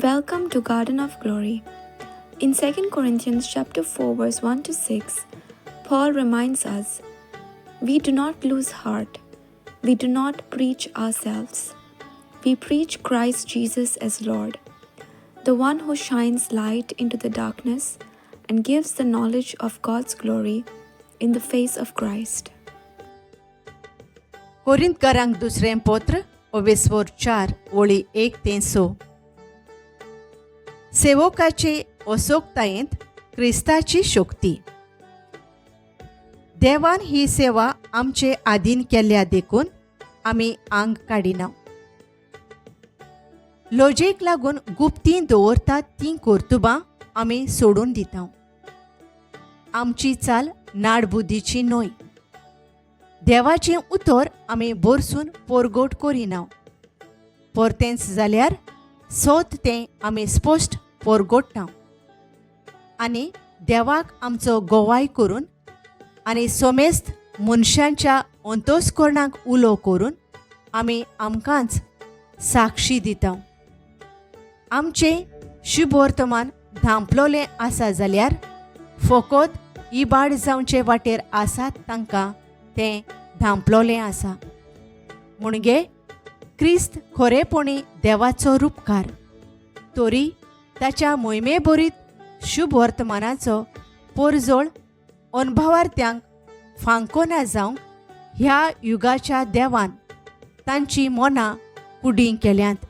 Welcome to Garden of Glory. In 2 Corinthians chapter 4 verse 1 to 6, Paul reminds us, we do not lose heart. We do not preach ourselves. We preach Christ Jesus as Lord, the one who shines light into the darkness and gives the knowledge of God's glory in the face of Christ. कोरिंतकारांक दुसरें पत्र ओवेस्वोर 4 ओळी 1 ते 6. सेवकाचे असोकतायेंत क्रिस्ताची शक्ती. देवान ही सेवा आमचे आदीन केल्या देखून आमी आंग काडिना. लजेक लागून गुप्तीं दवरतात तीं कर्तुबां आमी सोडून दिता. आमची चाल नाडबुद्दीची न्हय. देवाचें उतर आमी बोरसून पोरगोट करिना. परतेंच जाल्यार सोत तें आमी स्पश्ट पोरगोट्टा आनी देवाक आमचो गोवाय करून आनी सोमेस्त मनशांच्या अंतस्करणाक उलो करून आमी आमकांच साक्षी दिता. आमचें शुभवर्तमान धांपलोलें आसा जाल्यार फकत इबाड जावचे वाटेर आसात तांकां तें धांपलोलें आसा. म्हणगे क्रिस्त खरेपणी देवाचो रुपकार तरी ताच्या मोहिमेभरीत शुभवर्तमानाचो पोरजोळ अणभवार्थ्यांक फांको ना जावंक ह्या युगाच्या देवान तांची मनां कुडीं केल्यांत.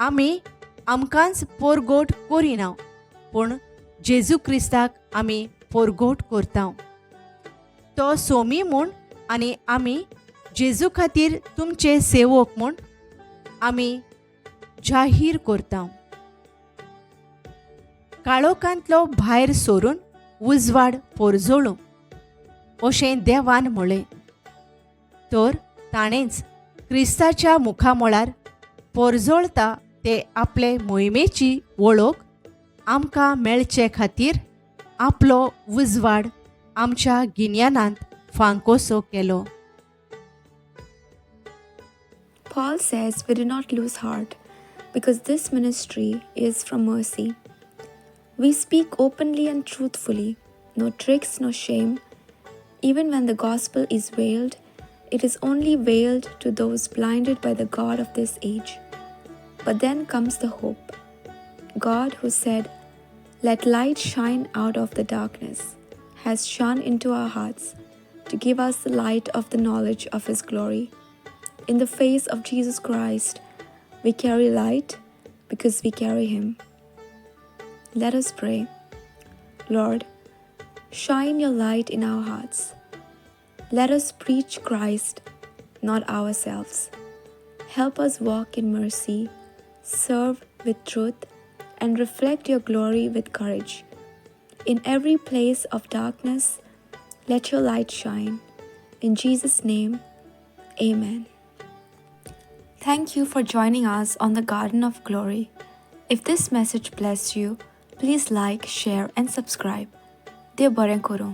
आमी आमकांच पोरगोट करिना पूण जेजू क्रिस्ताक आमी पोरगोट करता. तो सोमी म्हूण आनी आमी जेजू खातीर तुमचे सेवक म्हूण आमी जाहीर करता. काळोखांतलो भायर सरून उजवाड पोरजोळूं अशें देवान म्हळें तर ताणेंच क्रिस्ताच्या मुखामळार पोरजोळता ते आपले मोहिमेची वळख आमकां मेळचे खातीर आपलो उजवाड आमच्या गिन्यानांत फांकोसो केलो. Paul says we do not lose heart because this ministry is from mercy. We speak openly and truthfully, no tricks, no shame. Even when the gospel is veiled, it is only veiled to those blinded by the God of this age. But then comes the hope. God, who said, "Let light shine out of the darkness," has shone into our hearts to give us the light of the knowledge of His glory. In the face of Jesus Christ, we carry light because we carry Him. Let us pray. Lord, shine your light in our hearts. Let us preach Christ, not ourselves. Help us walk in mercy, serve with truth, and reflect your glory with courage. In every place of darkness, let your light shine. In Jesus' name, amen. Thank you for joining us on the Garden of Glory. If this message blessed you, please like, share, and subscribe. Dev बरें करूं.